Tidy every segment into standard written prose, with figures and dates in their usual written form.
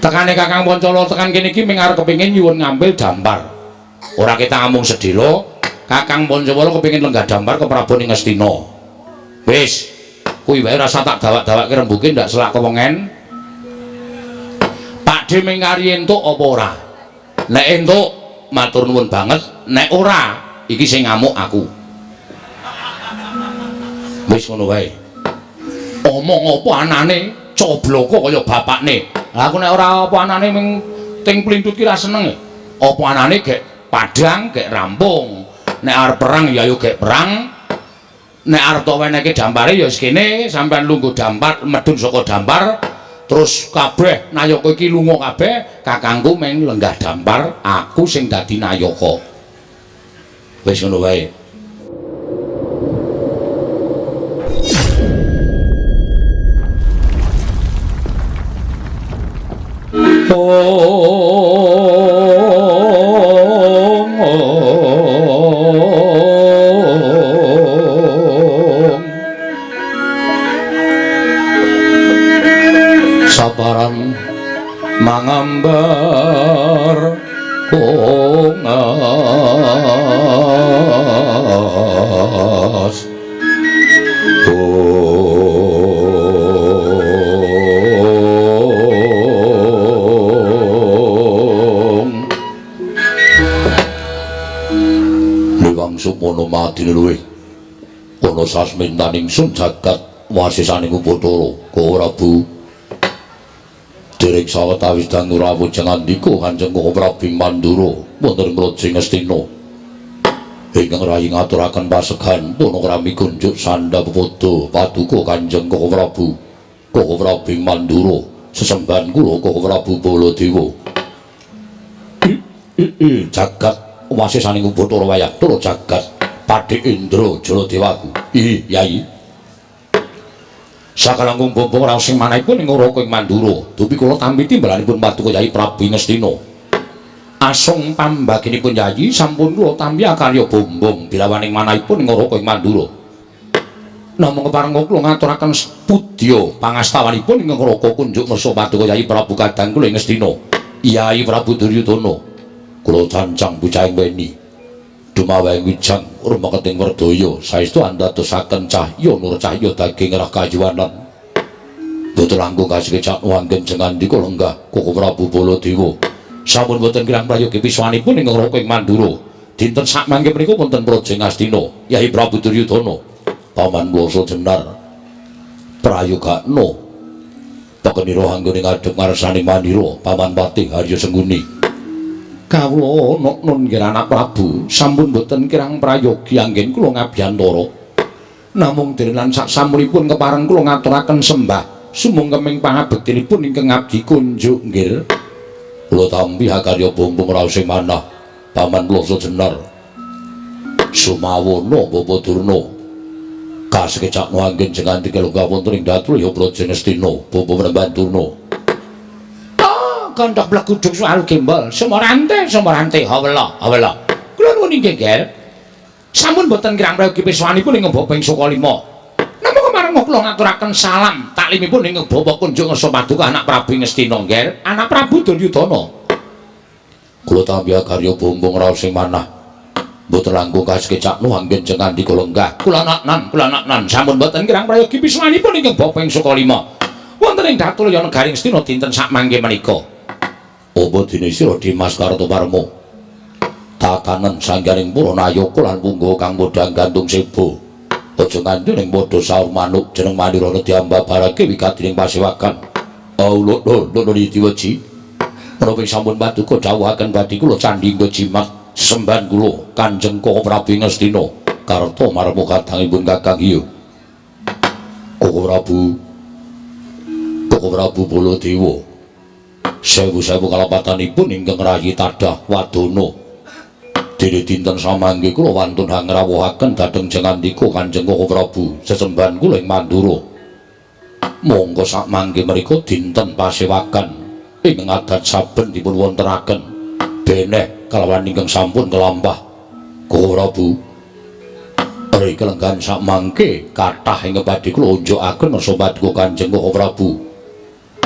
Tekane Kakang Pancala tekan kene iki ming arep kepengin nyuwun ngambil dampar. Ora kita amung sedhela, Kakang Pancawala kepengin lenggah dampar ke Prabu ing Ngastina. Wis, kuwi wae rasa tak dawak-dawakke rembuke ndak selak kewengen. Pakdhe ming kari entuk apa ora? Nek entuk matur nuwun banget, nek ora iki sing ngamuk aku. Wis ngono wae. Omong apa anane cobloko kaya bapakne. Lah aku nek ora apa anane ming ting plintut ki ra seneng. Apa anane gek padhang, gek rampung. Nek arep perang ya ayo gek perang. Nek arep tok wenehke dampare ya wis kene sampean lungguh dampar, medhun saka dampar, terus kabeh nayaka iki lunga kabeh, kakangku meng lenggah dampar, aku sing dadi nayaka. Wis ngono wae. Sabaran mangambar kongas Liwang Sumono madine luwih ana sasmintaning sun jagat wasisaning Upacara Prabu. Dereng sawetawis dangu rawuh jengandika Kanjeng Prabu Mandura wonten Praja Ngastina ingkang rayi ngaturaken pasegan panakrami kunjuk sandha pepadha paduka Kanjeng Prabu Prabu Mandura sesembahan kula Prabu Baladewa. Jagat wasisaning Upacara wayah tur jagat Padhe Indra Jaladewaku. Ih Yai, sakalangkung bombong raos sing manahipun ing Raka ing Mandura dupi kula tampi timbalanipun paduka Yai Prabu Ngastina. Asung pambaginipun Yai sampun kula tampi akarya bombong dilawaning manahipun ing Raka ing Mandura. Namung kepareng kula ngaturaken pudya pangastawanipun ing Raka kunjuk ngersa paduka Yai Prabu kadang kula ing Ngastina. Yai Prabu Duryudana kula cancang bocahing weni dumaweng wijang rumeketing werdaya saestu andadosaken cahya nur cahya daging rah kayuwanan. Boten langkung kasekecak wanggen jengandika lenggah Koko Prabu Baladewa. Sampun boten kirang prayogi piswanipun ing Raka ing Mandura. Dinten sakmangke menika wonten Praja Ngastina Yai Prabu Duryudana paman Blasa Jenar prayogakna pekenira anggone ngadhep ngarsane Mandira paman Patih Harya Sengkuni. Kawula nun nggih anak Prabu sampun boten kirang prayogi anggen kula ngabiyantara. Namung dene lan sak samunipun kepareng kula ngaturaken sembah sumungkeming pangabektinipun ingkang abdi kunjuk nggih. Kula tampi hakarya bombong raos sing manah paman Blasa Jenar Sumawana Bapa Durna kasekecakna anggen jengandika lenggah wonten ing Datulya Praja Ngastina Bapa Prembandurna. Kandhak bleguduk soal gembol semorante semorante hawela hawela. Kula nuwun inggih Ger. Sampun boten kirang prayogi piswanipun ing Bapa ing Sukalima. Namung kemareng kula ngaturaken salam taklimipun ing Bapa kunjuk ngersa paduka anak Prabu Ngastina Ger, anak Prabu Duryudana. Kula tampi karya bombong raos sing manah. Mboten langkung kasekecakno anggen jengandika lenggah. Kula naknan, kula naknan sampun boten kirang prayogi piswanipun ing Bapa ing Sukalima. Wonten ing Datulya negari Ngastina dinten sakmangke menika. Apa dene sira Dimas Kartoparma tatanen sangganing para nayaka lan punggawa kang padha gantung seba. Aja nganti ning padha saur manuk jeneng Manirana diambabarake wigatining pasewakan. Allah lho lho diweji. Menapa sampun paduka dawuhaken badhe kula candhingga jimat sesembahan kula Kanjeng Koko Prabu Ngastina Karta marma kadangipun Kakang iya. Koko Prabu Koko Prabu Baladewa sewu-sewu kalapatanipun ingkang rayi tadah wadana. Dene dinten samangke kula wantun hangrawuhaken dhateng jengandika Kanjeng Koko Prabu sesembahan kula ing Mandura. Monggo sakmangke mriku dinten pasewakan ingkang adat saben dipun wontenaken beneh kalawan ingkang sampun kelampah. Koko Prabu ri kelenggahan sakmangke kathah ingkang badhe kula unjukaken ngersa paduka Kanjeng Koko Prabu.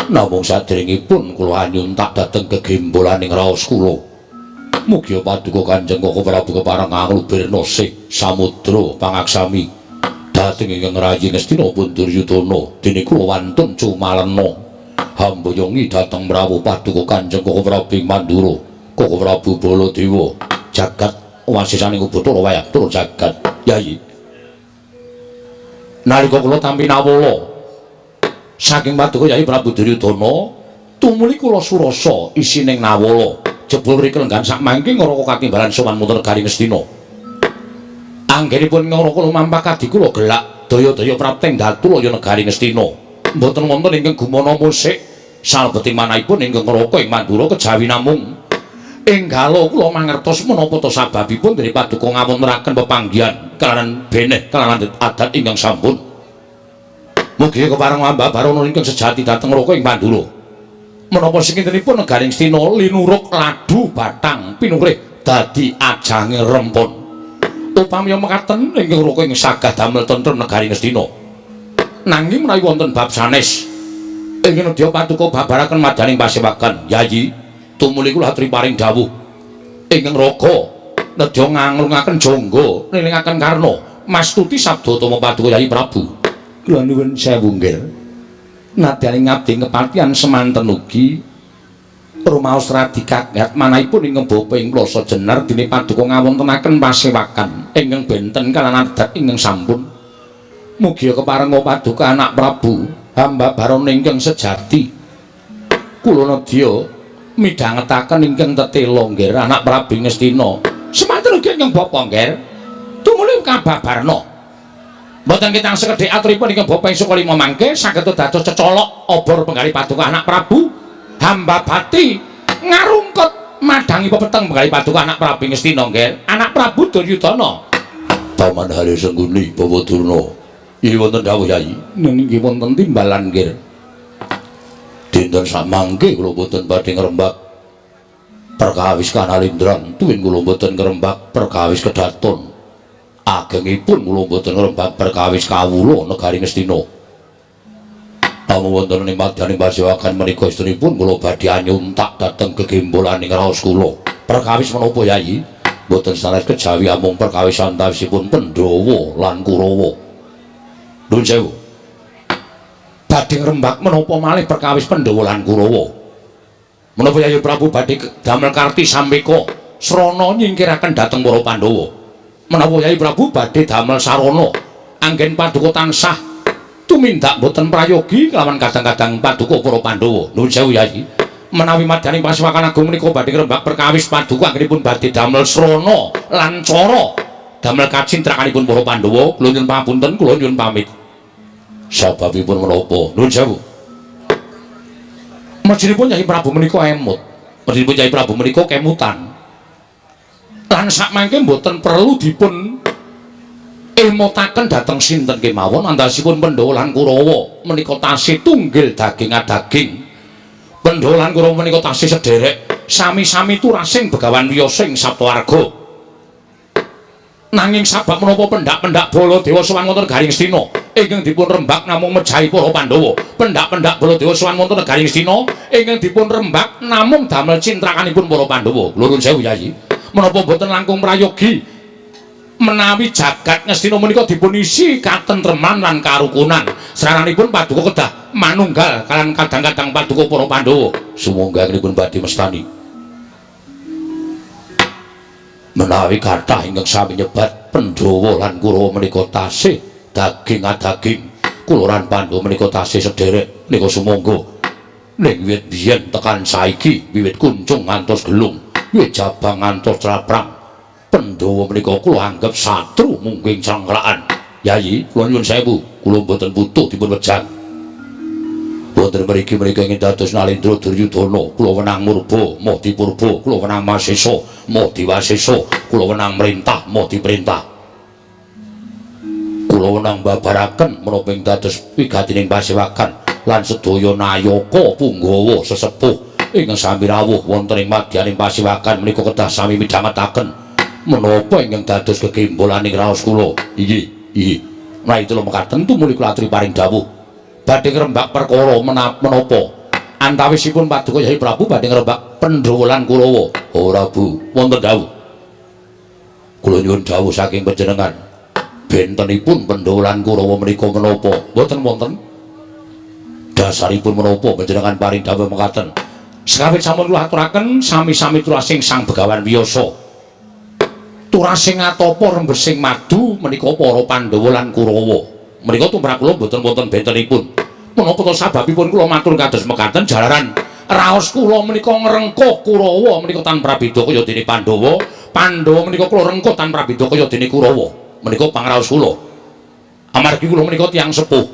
Namung saderengipun kula anyuntak dhateng gegembolaning raos kula. Mugi paduka Kanjeng Koko Prabu kepareng anglubirna sih samudra pangaksami dhateng ingkang rayi Ngastina pun Duryudana dene kula wantun cumalena hamboyongi dhateng mrawuh paduka Kanjeng Koko Prabu ing Mandura Koko Prabu Baladewa jagat wasisaning Bathara wayang tur jagat. Yayi, nalika kula tampi nawala saking paduka Yayi Prabu Duryudana tumuli kula surasa isining nawala jebul rikil lenggan sak mangke ngraka katimbalan sowan wonten negari Ngastina. Anggenipun ngraka lumampah kadi kula gelak daya-daya prapteng datulaya negari Ngastina. Mboten wonten ingkang gumana musik salebeting manahipun ingkang ngraka ing Mandura kejawi namung enggalo kula mangertos menapa ta sababipun dene paduka ngawontenaken pepanggihan kalawan beneh kalawan adat ingkang sampun. Mugi kepareng wambah barono ingkang sejati dhateng ngraka ing Mandura. Menapa sakintenipun negari Ngastina linuruk ladu batang pinurih dadi ajange rempon. Upami mekaten ingkang raka ing sagah damel tentrem negari Ngastina. Nanging menawi wonten bab sanes ing nedya paduka babaraken madaning pasewakan, Yayi, tumuli kula aturi paring dawuh ingkang raga nedya nganglungaken jangga nilingaken karna mastuti sabda tama paduka Yayi Prabu. Kula nuwun sewu nggih. Nadyan ngabdi kepatihan semanten ugi rumaos radi kaget manahipun ingkang bapa ing Plasa Jenar dene paduka ngawontenaken pasewakan ingkang benten kalawan adat ingkang sampun. Mugi keparenga paduka anak Prabu hamba barana ingkang sejati. Kula nedya midhangetaken ingkang tetela nggih anak Prabu Ngastina. Semanten ugi ingkang bapa nggih. Tumuli kababarna. Mboten kitang sekedhik aturipun ingkang bapa ing Sukalima mangke saged dados cecolok obor penggalih paduka anak Prabu hamba bati ngarungkut madhangi pepeteng penggalih paduka anak Prabu Ngastina nggih. Anak Prabu Duryudana. Paman Hari Sengguni Bawa Durna. Inggih wonten dawuh Yayi. Nggih wonten timbalan nggih. Dinten samangke kula mboten badhe ngrembak perkawis kanalindran, tuwin kula mboten ngrembak perkawis kedaton. Agengipun kula mboten ngrembak perkawis kawula negari Ngastina. Namung wonten ing madyaning pasewakan menika estunipun kula badhe anyuntak dhateng gegembolaning raos kula. Perkawis menapa Yayi? Mboten sanes kejawi amung perkawis antawisipun Pandhawa lan Kurawa. Nuwun sewu. Badhe ngrembak menapa malih perkawis Pandhawa lan Kurawa? Menapa Yayi Prabu badhe damel karti sampeka srana nyingkiraken dhateng para Pandhawa? Menapa Yayi Prabu badhe damel sarana anggen paduka tansah tumindak boten prayogi kelawan kadang-kadang paduka para Pandhawa? Nuwun sewu Yayi. Menawi madyaning pasewakan agung menika badhe ngrembak perkawis paduka anggenipun badhe damel srana lan cara damel kacintrakanipun para Pandhawa, kula nyuwun pangapunten, kula nyuwun pamit. Sababipun menapa? Nuwun sewu. Merginipun Yayi Prabu menika emut. Merginipun Yayi Prabu menika kemutan. Lan sakmangke mboten perlu dipun emotaken dhateng sinten kemawon antasipun Pandhawa lan Kurawa menika tasih tunggil daging adaging. Pandhawa lan Kurawa menika tasih sederek sami-sami turasing Begawan Wiyasa ing Saptawarga. Nanging sabab menapa pendak-pendak Baladewa sowan wonten negari Ngastina ingkang dipun rembak namung mejahi para Pandhawa. Pendak-pendak Baladewa sowan wonten negari Ngastina ingkang dipun rembak namung damel cintrakanipun para Pandhawa. Kula nuwun sewu Yayi. Menapa mboten langkung prayogi menawi jagat Ngastina menika dipunisi katentreman lan karukunan. Srananipun paduka kedah manunggal kalian kadang-kadang paduka para Pandhawa. Sumangga anggenipun badhe mestani. Menawi kathah ingkang sami nyebat Pandhawa lan Kurawa menika tasih daging adaging, kula lan Pandhawa menika tasih sederek nika sumangga. Ning wiwit biyen tekan saiki, wiwit kuncung ngantos gelung, wiwit jabang ngantos traprang, Pandhawa menika kula anggep satru mungking cangklakan. Yayi, kula nyuwun sewu, kula mboten butuh dipun wejang. Wonten mriki menika ingin dados Nalendra Duryudana, kula wenang murba, moh dipurba, kula wenang masesa, moh diwasesa, kula wenang merintah, moh diperintah. Kula wenang babaraken menapa ing dados wigatining pasewakan lan sedaya nayaka punggawa sesepuh ingkang sami rawuh wonten ing madyaning pasewakan menika kedah sami midhangetaken menapa ingkang dados gegembolaning raos kula. Inggih, inggih. Menawi kula mekaten tumuli kula aturi paring dawuh. Badhe ngrembak perkara menapa Antawisipun Paduka Yayi Prabu badhe ngrembak Pandhawa lan Kurawa. Ora Bu, wonten dawuh. Kula nyuwun dawuh saking panjenengan. Bentenipun Pandhawa lan Kurawa menika menapa? Mboten wonten. Dasaripun menapa panjenengan paring dawuh mekaten? Sekawit sampun kula aturaken sami-sami turasing Sang Begawan Wiyasa. Turasing atapa rembesing madu menika para Pandhawa lan Kurawa. Menika tumrap kula mboten wonten bentenipun. Menapa to sababipun kula matur kados mekaten jalaran raos kula menika ngrengkuh Kurawa menika tan prabeda kaya dene Pandhawa, Pandhawa menika kula rengkuh tan prabeda kaya dene Kurawa. Menika pangraos kula. Amargi kula menika tiyang sepuh.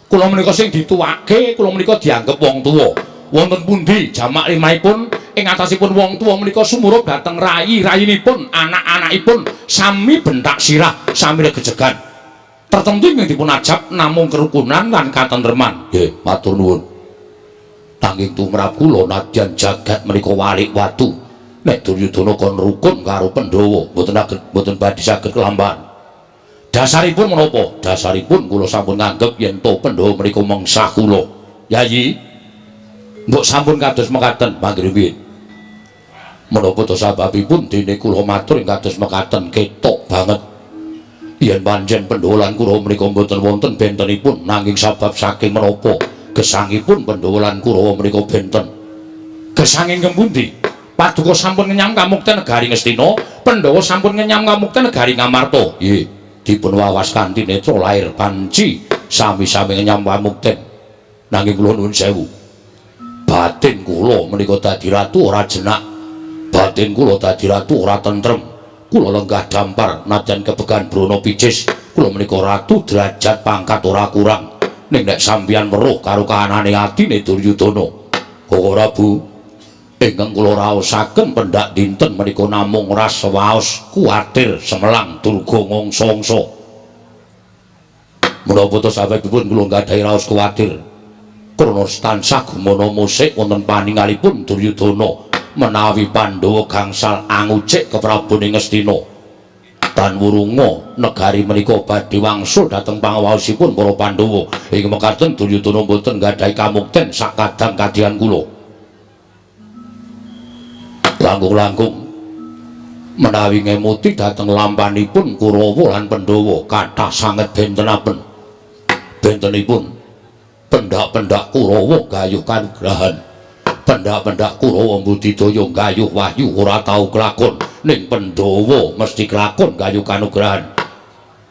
Kula menika sing dituwake, kula menika dianggep wong tuwa. Wonten pundi jamak limrahipun ing atasipun wong tuwa menika sumurup dhateng rayi-rayinipun, anak-anakipun sami bentak sirah, sami regejegan. Tertentu ingkang dipun ajab namung kerukunan lan katentreman. Nggih, matur nuwun. Nanging tumrap kula nadyan jagat menika walik watu. Nek Duryudana kon rukun karo Pandhawa, mboten saged mboten badhe saged kelampahan. Dasaripun menapa? Dasaripun kula sampun nganggep yen to Pandhawa menika mengsah kula. Yayi, mbok sampun kados mekaten panggrimin. Menapa to sababipun dene kula matur ing kados mekaten ketok banget. Yen pancen Pandhawa lan Kurawa menika mboten wonten bentenipun nanging sabab saking menapa gesangipun Pandhawa lan Kurawa menika benten. Gesang ingkang pundi? Paduka sampun ngenyam kamukten negari Ngastina, Pandhawa sampun ngenyam kamukten negari Ngamarta. Nggih, dipun wawas kanthi netra lair panci sami-sami ngenyam kamukten. Nanging kula nuwun sewu. Batin kula menika dadi ratu ora jenak. Batin kula dadi ratu ora tentrem. Kula lenggah dampar nadyan kebegan brana picis. Kula menika ratu derajat pangkat ora kurang. Ning nek sampeyan weruh karo kahanane atine Duryudana. Koko Prabu, ingkang kula raosaken pendak dinten menika namung ras waos kuwatir semelang durga ngangsa-angsa. Menapa to sababipun kula nggadahi raos kuwatir? Krana tansah gumana musik wonten paningalipun Duryudana menawi Pandhawa gangsal angucik keprabon ing Ngastina. Tan wurunga negari menika badhe wangsul dhateng pangawaosipun para Pandhawa. Ing mekaten Duryudana mboten nggadahi kamukten sakadang kadian kula. Langkung-langkung menawi ngemuti dhateng lampanipun Kurawa lan Pandhawa kathah sanget bentenapen. Bentenipun pendak-pendak Kurawa gayuh kanugrahan. Pendak-pendak Kurawa mbudidaya gayuh wahyu ora tau kelakon, ning Pandhawa mesti kelakon gayuh kanugrahan.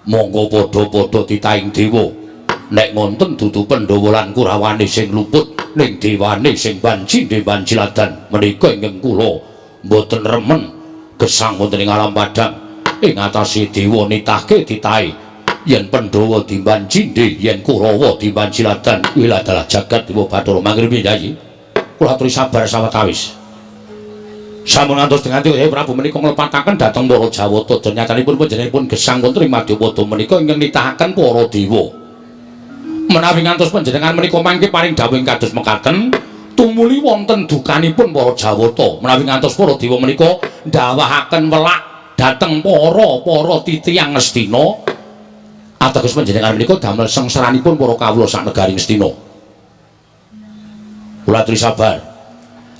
Monggo padha-padha titahing dewa. Nek ngonten dudu Pandhawa lan Kurawane sing luput, ning dewane sing banci dewan jiladan. Menika ingkang kula mboten remen gesang wonten ing alam padang. Ing atase dewa nitahke titahe yen Pandhawa dimban cindhe, yen Kurawa dimban jiladan, kuwi adalah jagat dewa Bathara. Mangripi Yayi, kula aturi sabar sawetawis. Sampun ngantos dengan Yayi Prabu menika nglepataken dhateng para Jawata. Nyatanipun panjenenganipun gesang wonten ing madyapada menika ingkang nitahaken para dewa. Menawi ngantos panjenengan menika mangke paring dawuh kados mekaten, tumuli wonten dukanipun para Jawata. Menawi ngantos para dewa menika ndawahaken welak dhateng para titiyang Ngastina, ateges panjenengan menika damel sengsaranipun para kawula sak negari Ngastina. Kula aturi sabar.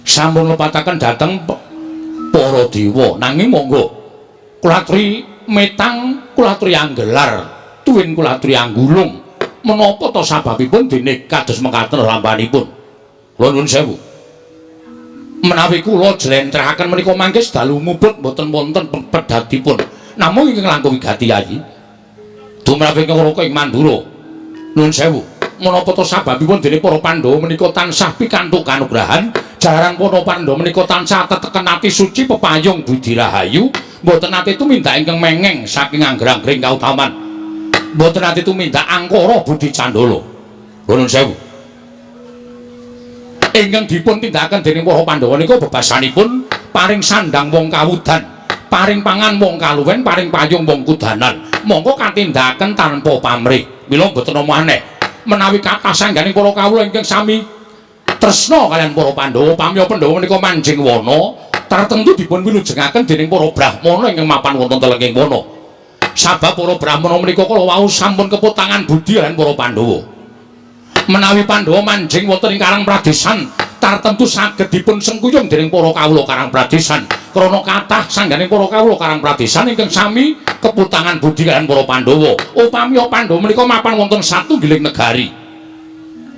Sampun lepataken dhateng para dewa, nanging monggo kula aturi metang, kula aturi anggelar, tuwin kula aturi anggulung. Menapa to sababipun dene kados mekaten lampanipun? Kula nuwun sewu. Menawi kula jlentrehaken menika mangke sedalu muput mboten wonten pedhatipun. Namung ingkang langkung wigati Yayi. Tumrap ingkang raka ing Mandura. Nuwun sewu. Menapa to sababipun dene para Pandhawa menika tansah pikantuk kanugrahan, jalaran para Pandhawa menika tansah teteken ati suci pepayung budi rahayu, mboten nate tumindak ingkang mengeng saking angger-anggering kautaman. Mboten nate tumindak angkara budi candala. Nuwun sewu. Ingkang dipun tindakaken dening para Pandhawa nika bebasanipun paring sandang wong kawudan, paring pangan wong kaluwen, paring payung wong kudanan. Monggo katindakaken tanpa pamrih. Mila mboten ana aneh menawi kathah sangganing para kawula ingkang sami tresna kaliyan para Pandhawa, pamya Pandhawa menika manjing wana, tartemtu dipun wilujengaken dening para brahmana ingkang mapan wonten telenging wana. Sabab para brahmana menika kala wau sampun keputangan budi lan para Pandhawa. Menawi Pandhawa manjing wonten ing Karang Pradesan, tartemtu saged dipun sengkuyung dening para kawula Karang Pradesan. Krana kathah sangganing para kawula Karang Pradesan ingkang sami keputangan budi kaliyan para Pandhawa. Upami Pandhawa menika mapan wonten satunggiling negari,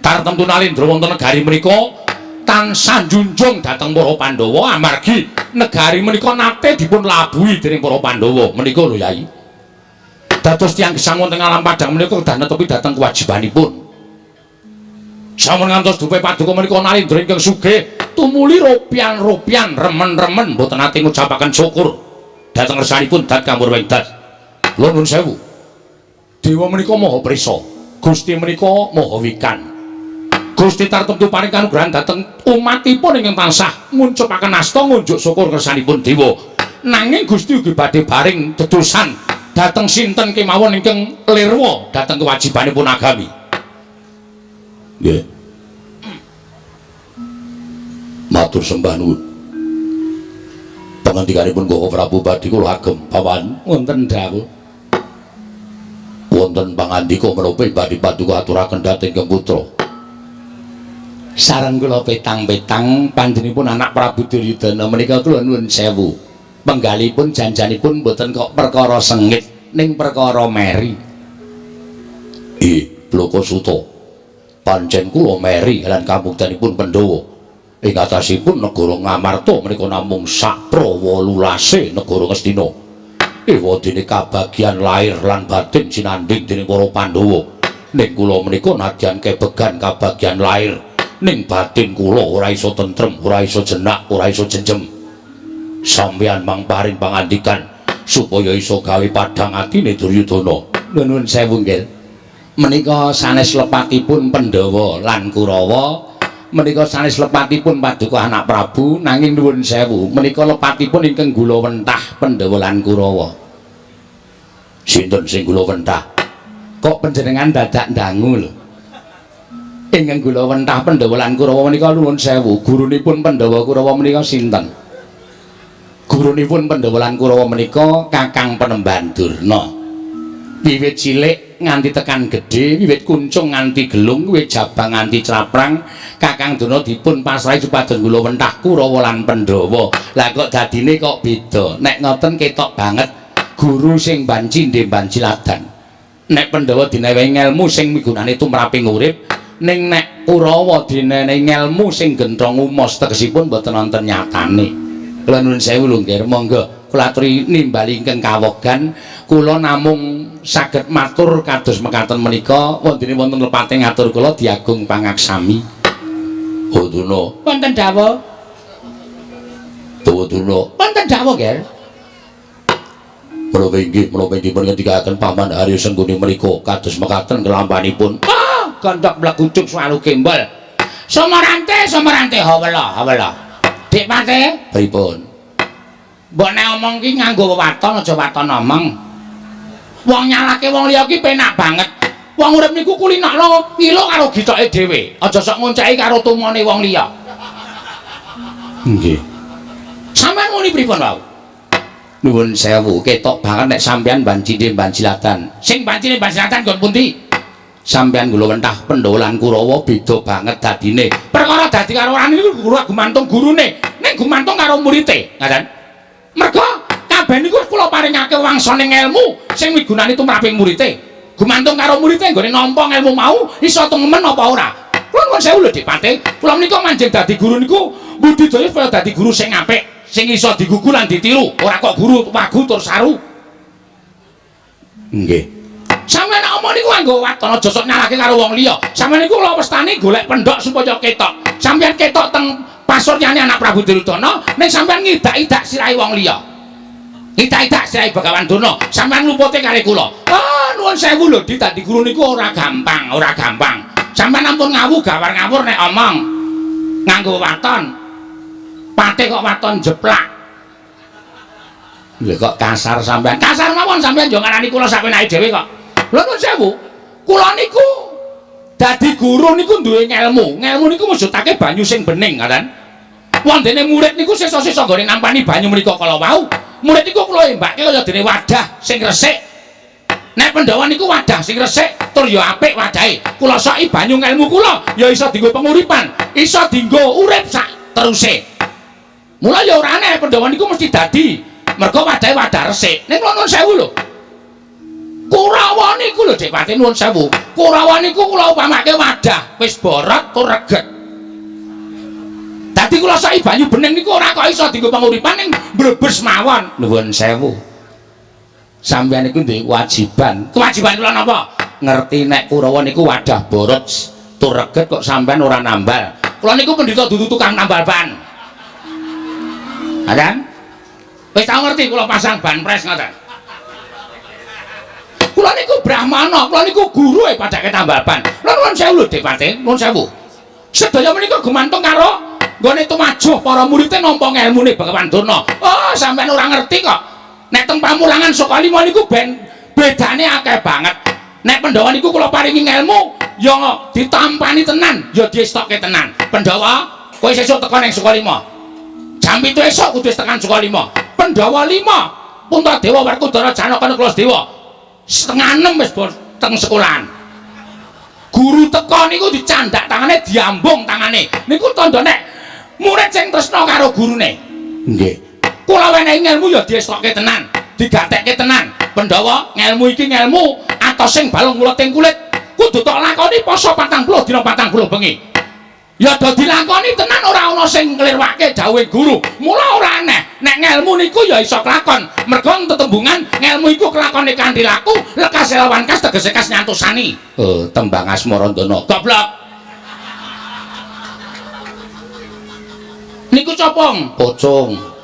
tartemtu nalindra wonten negari menika tansah njunjung dhateng para Pandhawa amargi negari menika nate dipun labuhi dening para Pandhawa. Menika lho Yai. Dados tiyang gesang wonten alam padhang menika kedah netepi dhateng kewajibanipun. Sampun ngantos dupe paduka menika nalindra ingkang sugih tumuli ropian-ropian remen-remen mboten nate ngucapaken syukur dhateng ngersanipun dat kamurwing dat. Kula nuwun sewu. Dewa menika maha prisa, Gusti menika maha wikan. Gusti tartemtu paring kanugrahan dhateng umatipun ingkang tansah nguncupaken asta ngunjuk syukur kersanipun dewa. Nanging Gusti ugi badhe baring dedosan dhateng sinten kemawon ingkang lirwa dhateng kewajibanipun agami. Nggih. Matur sembah nuwun. Pangandikanipun Koko Prabu badhe kula agem pawan wonten dawuh. Wonten pangandika menapa badhe paduka aturaken dhateng ingkang putra. Sareng kula petang-petang panjenenganipun anak Prabu Duryudana menika kula nuwun sewu. Penggalipun janjanipun mboten kok perkara sengit ning perkara meri. Bloko Suta. Pancen kula meri lan kabuktenipun Pandhawa. Ing atasipun negara Ngamarta menika namung sakprawolulase negara Ngastina. Ewadene kabagian lair lan batin sinandhing dening para Pandhawa. Ning kula menika nadyan kebegan kabagian lair, ning batin kula ora iso tentrem, ora iso jenak, ora iso jenjem. Sampeyan mang paring pangandikan supaya iso gawe padhang atine Duryudana. Nuwun sewu nggih. Menika sanes lepatipun Pandhawa lan Kurawa, menika sanes lepatipun paduka anak Prabu, nanging nuwun sewu menika lepatipun ingkang gula wentah Pandhawa lan Kurawa. Sinten sing gula wentah? Kok panjenengan dadak ndangu lho? Ingkang gula wentah Pandhawa lan Kurawa menika nuwun sewu, gurunipun Pandhawa Kurawa menika sinten? Gurunipun Pandhawa lan Kurawa menika Kakang Penemban Durna. Wiwit cilik nganti tekan gedhe, wiwit kuncung nganti gelung, wiwit jabang nganti claprang, Kakang Durna dipun pasrahi supados gula wentah Kurawa lan Pandhawa. Lah kok dadine kok beda? Nek ngoten ketok banget guru sing banci ndhe banci ladan. Nek Pandhawa dinewehi ngelmu sing migunani tumraping urip, ning nek Kurawa dinenehi ngelmu sing genthong umos, tegesipun mboten wonten nyatane. Kula nuwun sewu lho nggih, monggo kula aturi nimbali ingkang kawogan. Kula namung saged matur kados mekaten menika, wontene wonten lepate ngatur kula diagung pangaksami. Oh Durna. Wonten dawuh. Dawa Durna. Wonten dawuh nggih. Menapa inggih, menapa inggih ngendikaken Paman Arya Sengkuni menika kados mekaten kelampanipun. Ah, gondok mlegujuk swalu gembol. Somarante, somarante hawela, hawela. Dik Pate, pripun? Mbok nek omong ki nganggo wewaton aja waton omong. Wong nyalake wong liya ki penak banget. Wong urip niku kulinakno ngilo karo gitoke dhewe. Aja sok ngonceki karo tumone wong liya. Nggih. Sampeyan muni pripun wau? Nuwun sewu, ketok banget nek sampeyan bancine bancilatan. Sing bancine bancilatan nggon pundi? Sampeyan gula wentah Pandhawa lan Kurawa beda banget dadine. Perkara dadi karo ora niku gumantung gurune, ning gumantung karo murite, ngaten. Mergo kabeh niku kula paringake wangsane ngelmu sing migunani tumraping murite. Gumantung karo murite nggone nampa ngelmu mau iso temen apa ora. Kula nuwun sewu lho Dik Pate, kula menika manjing dadi guru niku budidaya supaya dadi guru sing apik, sing iso digugu lan ditiru, ora kok guru wagu tur saru. Nggih. Sampeyan nek omong niku nganggo waton, aja sok nyalahke karo wong liya. Sampeyan niku kula westani golek pendhok supaya ketok. Sampeyan ketok teng pasuryane anak Prabu Duryudana, ning sampeyan ngidak-idak sirahe wong liya. Idak-idak sirahe Begawan Durna, sampeyan lupute kali kula. Ah, nuwun sewu lho, Dik, dadi guru niku ora gampang, ora gampang. Sampeyan ampun ngawu gawar ngawur nek omong. Nganggo waton. Pate kok waton jeplak. Lho kok kasar sampeyan. Kasar mawon sampeyan yo ngarani kula sapenake dhewe kok. Lho nuwun sewu. Kula niku dadi guru niku duwe ngelmu. Ngelmu niku mujudake banyu sing bening, ngaten. Wondene murid niku sesa-sesa nggone nampani banyu menika kala wau. Murid niku kula embake kaya dene wadah sing resik. Nek Pandhawa niku wadah sing resik tur ya apik wadahe. Kula soki banyu ngelmu kula ya iso dienggo penguripan, iso dienggo urip sak teruse. Mula ya ora aneh Pandhawa niku mesti dadi mergo wadahe wadah resik. Ning kula nuwun sewu lho. Kurawa niku lho Dik Pati nuwun sewu. Kurawa niku kula upamake wadah wis borot tur reget. Dadi kula soki banyu bening niku ora kok iso dienggo penguripan ning mbrebes mawon. Nuwun sewu. Sampeyan niku duwe kewajiban. Kewajiban kula napa? Ngerti nek Kurawa niku wadah borot tur reget kok sampeyan ora nambal. Kula niku pendhita dudu tukang nambal ban. Ha kan? Wis tau ngerti kula pasang ban pres ngoten. Kula niku brahmana, kula niku guru e padake tambal ban. Lha nuwun sewu lho Dik Pati, nuwun sewu. Sedaya menika gumantung karo nggone tumajuh para muridé nampa ngelmune Bhagawan Durna. Oh, sampeyan ora ngerti kok. Nek teng pamulangan Sukalima niku ben bedane akeh banget. Nek Pandhawa niku kula paringi ngelmu ya ditampani tenan, ya diestokke tenan. Pandhawa, kowe sesuk teka ning Sukalima. Jam 7 esuk kudu wis tekan Sukalima. Pandhawa 5, Puntadewa, Werkudara, Janaka, Nakula, Sadewa. 5:30 wis teng sekolahan. Guru teka niku dicandak tangane, diambung tangane. Niku tandha nek murid sing tresna karo gurune. Nggih. Kula wenehi ngelmu ya diestokke tenan, digatekke tenan. Pandhawa, ngelmu iki ngelmu atos sing balung muleting kulit. Kudu tok lakoni poso 40 dina 40 bengi. Ya do dilakoni tenan ora ana sing nglirwake dawuhe guru. Mula ora aneh nek ngelmu niku ya iso kelakon. Mergo tetembungan ngelmu iku kelakone kanthi laku, lekas lawan kas tegese kas nyantosani. Oh, tembang Asmarandana. Goblok. Niku copong, pocong.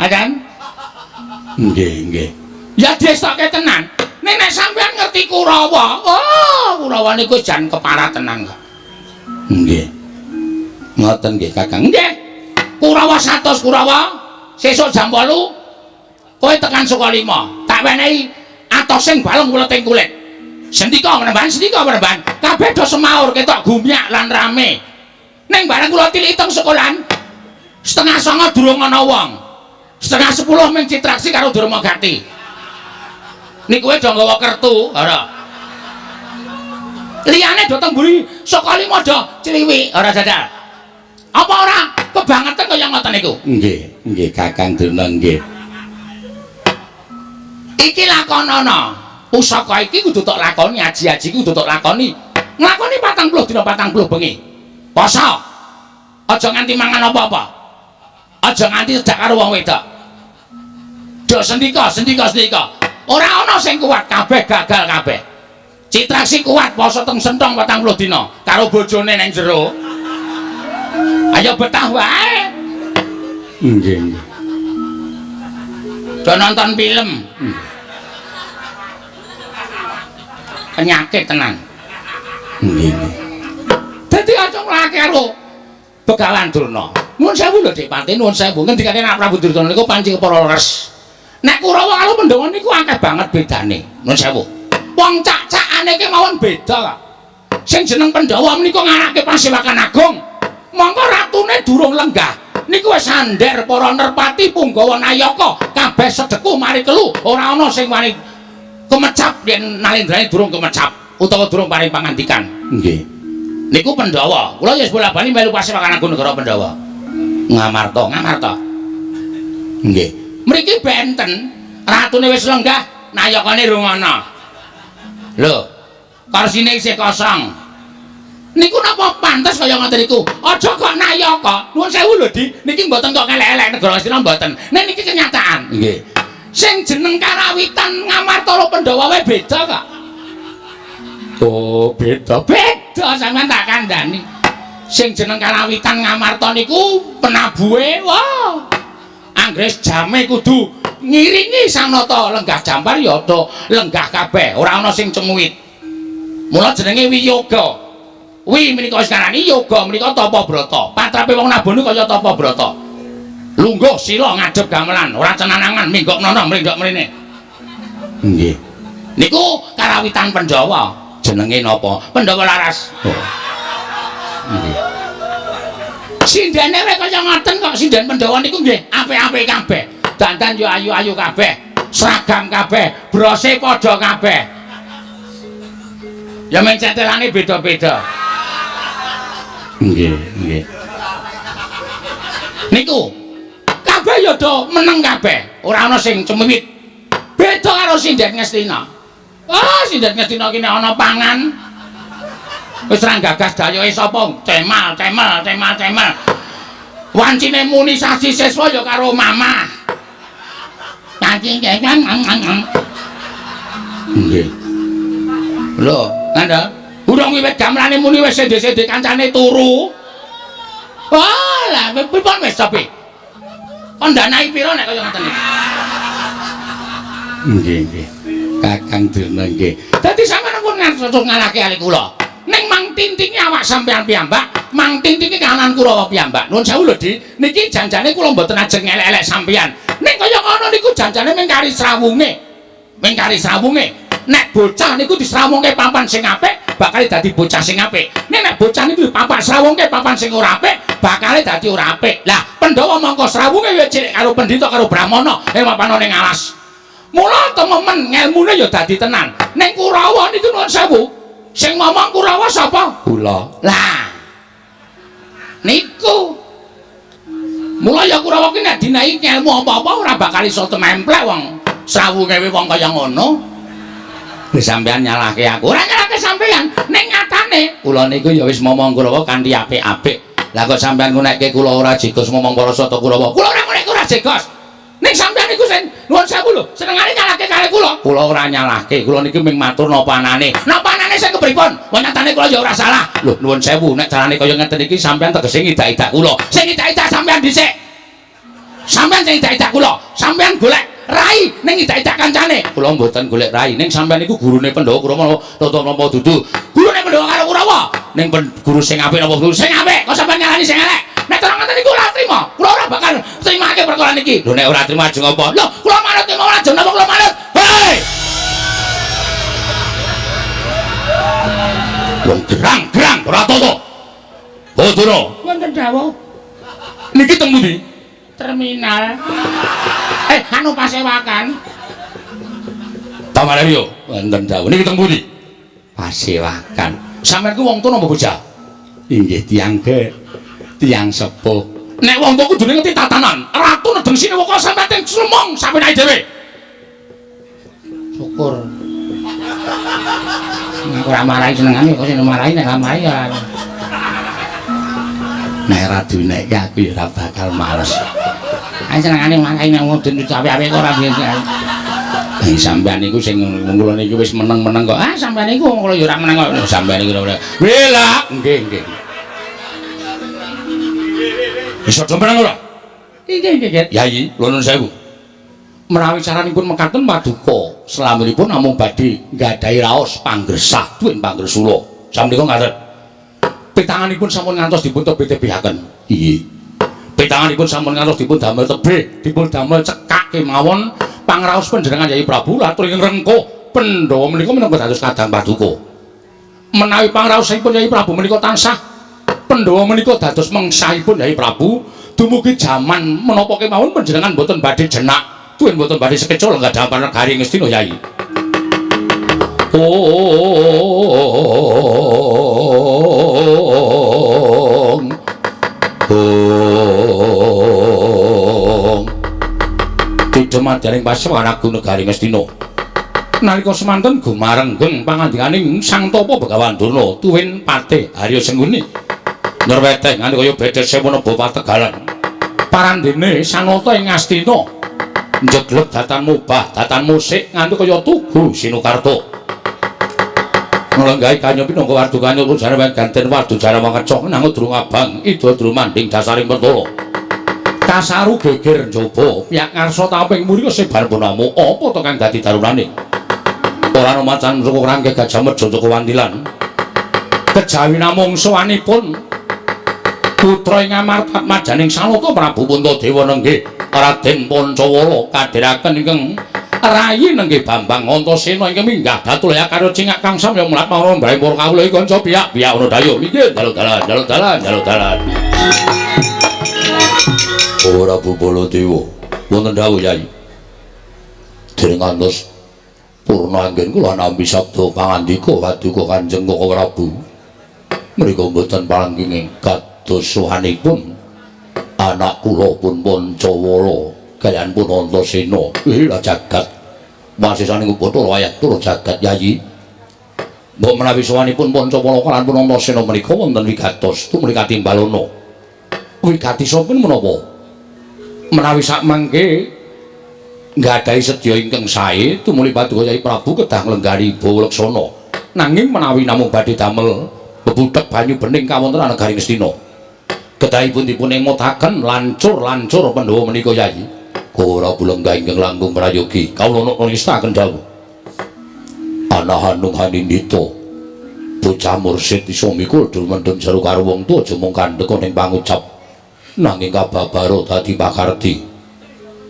Kan? Nggih, nggih. Ya diestokke tenan. Nek nek sampean ngerti Kurawa, oh, Kurawa niku jan keparah tenan kok. Nggih. Ngoten nggih, Kakang. Nggih. Kurawa 100 Kurawa, sesuk jam 8 kowe tekan Sukalima. Tak wenehi atos sing balung wleting kulit. Sendika menemban, sendika menemban. Kabeh do semaur ketok gumyak lan rame. Ning bareng kula tiliki teng sekolahan, 8:30 durung ana wong. 9:30 ming Citraksi karo Durma Gati. Niku do nggawa kertu, ora. Liyane do teng mburi Sukalima do cliwik, ora jajal. Apa ora kebangetan kaya ngoten niku? Nggih, nggih Kakang Durna nggih. Iki lakonana. Pusaka iki kudu tok lakoni, aji-aji iki kudu tok lakoni. Nglakoni 40 dina 40 bengi. Poso. Aja nganti mangan apa-apa. Aja nganti cedak karo wong wedok. Do sendika, sendika, sendika. Ora ana sing kuat, kabeh gagal kabeh. Citraksi kuat poso teng sentong 40 dina karo bojone nang jero. Ayo betah wae. Nggih, nggih. Do nonton film. Penyakit tenan. Nggih, nggih. Dadi aja nglake karo Begawan Durna. Nuwun sewu lho Dik Pati, nuwun sewu. Ngendikane nek Prabu Duryudana niku panci para leres. Nek Kurawa karo Pandhawa niku akeh banget bedane. Nuwun sewu. Wong cak-cakane ki mawon beda kok. Sing jeneng Pandhawa menika ngarake pasewakan agung. Mongko ratune durung lenggah. Niku wis sandher para nerpati punggawa nayaka kabeh sedeku mari kelu, ora ana sing wani kemecap yen nalendrane durung kemecap utawa durung paring pangandikan. Nggih. Niku Pandhawa. Kula ya bola-bali melu pasewakan agung negara Pandhawa. Ngamarta, Ngamarta. Nggih. Mriki benten, ratune wis lenggah, nayakane rung ana. Lho, korsine isih kosong. Niku napa pantes kaya ngoten niku? Aja kok nayaka. Nuwun sewu lho, Di. Niki mboten kok ngelek-elek negara Ngastina mboten. Nek niki kenyataan. Nggih. Sing jeneng karawitan Ngamarta karo Pandhawa wae beda kok. Oh, beda. Beda sampean tak kandhani. Sing jeneng karawitan Ngamarta niku penabuhe, wah. Anggres jame kudu ngiringi Sang Nata lenggah jampar ya do lenggah kabeh, ora ana sing cemuit. Mula jenenge wiyoga. Wi menika wis ngarani yoga menika tapa brata. Patrape wong nabuh niku kaya tapa brata. Lungguh sila ngadhep gamelan, ora cenanangan, minggok nono mrindok mrene. Nggih. Niku karawitan Pandhawa. Jenenge napa? Pandhawa Laras. Oh. Nggih. Sindene wae kaya ngoten kok, sinden Pandhawa niku nggih apik-apik kabeh. Dandan yo ayu-ayu kabeh. Seragam kabeh, brose padha kabeh. Ya men cetelane beda-beda. Nggih, nggih. Niku kabeh ya do meneng kabeh, ora ana sing cemiwit. Beda karo sinden Ngastina. Ah, sinden Ngastina ki nek ana pangan wis ra gagas dayoke sapa, cemal, cemal, cemal, cemal. Wancine muni sasi siswa ya karo mamah. Nggih. Lho, kandha. Urung wiwit gamelane muni wis sende-sende kancane turu. Wah, lah pripun wis tapi? Kon danai pira nek kaya ngoten iki? Nggih, nggih. Kakang Durna nggih. Dadi sampeyan pun ngantos ngalahke ali kula. Ning mang tintinge awak sampeyan piyambak, mang tintinge kahanan Kurawa piyambak. Nuwun sewu lho, Di. Niki janjane kula mboten ajeng ngelek-elek sampeyan. Ning kaya ngono niku janjane mung kari srawunge. Mung kari srawunge. Nek bocah niku disrawungke papan sing apik, bakal dadi bocah sing apik. Ning nek bocah niku dipapan srawungke papan sing ora apik, bakal dadi ora apik. Lah, Pandhawa mongko srawunge ya cilik karo pendhita karo brahmana ing papan ning alas. Mula tememen ngelmune ya dadi tenan. Ning Kurawa niku nuwun sewu. Sing ngomong Kurawa sapa? Kula. Lah. Niku. Mula ya Kurawa ki nek dinaiki ngelmu apa-apa ora bakal iso tememplek wong srawunge wong kaya ngono. Wis sampean nyalahke aku. Ora nyalahke sampean. Ning nyatane kula niku ya wis momong Kurawa kanthi apik-apik. Lah kok sampean ngunekke kula ora jegos momong para sata Kurawa. Kula ora ngunekke ora jegos. Ning sampean niku sing nuwun sewu lho, senengane nyalahke kali kula. Kula ora nyalahke, kula niki mung matur napa anane. Napa anane sing kepripun? Wong nyatane kula ya ora salah. Lho nuwun sewu, nek carane kaya ngeten iki sampean tegese ngidak-idak kula. Sing ngidak-idak sampean dhisik. Sampean sing ngidak-idak kula. Sampean golek rai ning ngidak-idak kancane. Kula mboten golek rai, ning sampean niku gurune Pandhawa Kurawa napa napa dudu. Gurune Pandhawa karo Kurawa. Ning guru sing apik napa guru sing apik? Kok sampean nyalani sing elek? Nek terang ngoten niku ora trima. Kula ora bakal trimake perkara niki. Lho nek ora trima ajeng apa? Lho kula manut ora ajeng napa kula manut? Hei! Wong gerang-gerang ora toto. Bodoro. Wonten dawuh. Niki teng pundi? Terminal. Anu pasewakan. Tamaryo. Wonten dawuh. Niki teng pundi? Pasewakan. Sampeyan ku wong tuwa napa bocah? Inggih tiyang ge. Tiyang sepuh. Nek wong tuwa kudune ngerti tatanan. Ratu nedeng sinewaka sampeyan teng sumong sampeyan dhewe. Syukur. Nek ora marahi senengane kok sing marahi nek ora marahi ya. Nek ora dinekke aku ya ora bakal males. Ae senengane marahi nek wong den ape-ape kok ora biasa. Eh sampeyan niku sing kula niki wis meneng-meneng kok. Ah sampeyan niku wong kula ya ora meneng kok. Sampeyan niku ora. Wela, nggih nggih. Iso do meneng ora? Nggih nggih. Yayi, kula nuwun sewu. Menawi caranipun mekaten paduka, selaminipun namung badhe nggadahi raos panggresah duwin panggresula. Samenika ngaten. Pitanganipun sampun ngantos dipun tebih-tebihaken. Inggih. Pitanganipun sampun ngantos dipun damel tebih, dipun damel cekak kemawon pangraos panjenengan Yayi Prabu latur ingkang rengkuh Pandhawa menika minangka dados kadang paduka. Menawi pangraosipun Yayi Prabu menika tansah Pandhawa menika dados mengsahipun Yayi Prabu dumugi jaman menapa kemawon panjenengan boten badhe jenak tuwin boten badhe sekecul nggadhahan negari Ngastina Yayi. Ong Ong Tidhemadaring pasewan agung negari Ngastina. Nalika semanten gumarenggeng pangandikaning Sang Tapa Begawan Durna tuwin Patih Arya Sengkuni. Nyrweteh nganti kaya bedhe semono bapa tegalan. Parandene Sanata ing Ngastina njeglek datan mubah, datan musik nganti kaya tugu Sinukarta. Nglenggahi kanya pinangka wardukanya pujane ganten wardu jara mangecok nang durung abang ida drumanding dasaring pertala. Kasaru geger njaba piyak ngarsa taping muri sebar bonamu apa to kang dadi darunane? Ora ana macan suku rangke gajah medha cuku wandilan. Kejawi namung sowanipun putra ing Amarta majaning Sanata Prabu Puntadewa nenggih Raden Pancawala kadheraken ingkang rayi nenggih Bambang Antasena ingkang minggah datulaya karo cingak kang samya mulat mara mbae para kawula iki kanca piyak-piyak ana dayo inggih dalu dalan dalu dalan dalu dalan. Ora Prabu Baladewa wonten dawuh Yai. Dereng ngantos purna anggen kula nampi sabda pangandika paduka Kanjeng Koko Prabu. Mriku mboten palangging kados sowanipun anak kula pun Pancawala kaliyan pun Antasena. Lah jagat wasisaning Bathara wayah tur jagat Yayi. Mbok menawi sowanipun Pancawala kaliyan pun Antasena menika wonten wigatos tumuli katimbalana. Wigatisipun menapa? Menawi sakmangke nggadahi sedya ingkang sae tumuli paduka Yayi Prabu kedah nglenggani Bawa Laksana. Nanging menawi namung badhe damel bebudheg banyu bening kawontenan negari Ngastina, kedahipun dipun emutaken lancur-lancur Pandhawa menika Yayi. Prabu lenggah ingkang langkung prayogi kawula nistakaken dawuh. Ana hanung hanindita bocah mursid iso mikul mendem jero karo wong tuwa aja mung kandhek ning pangucap nanging kababara dadi pakarti.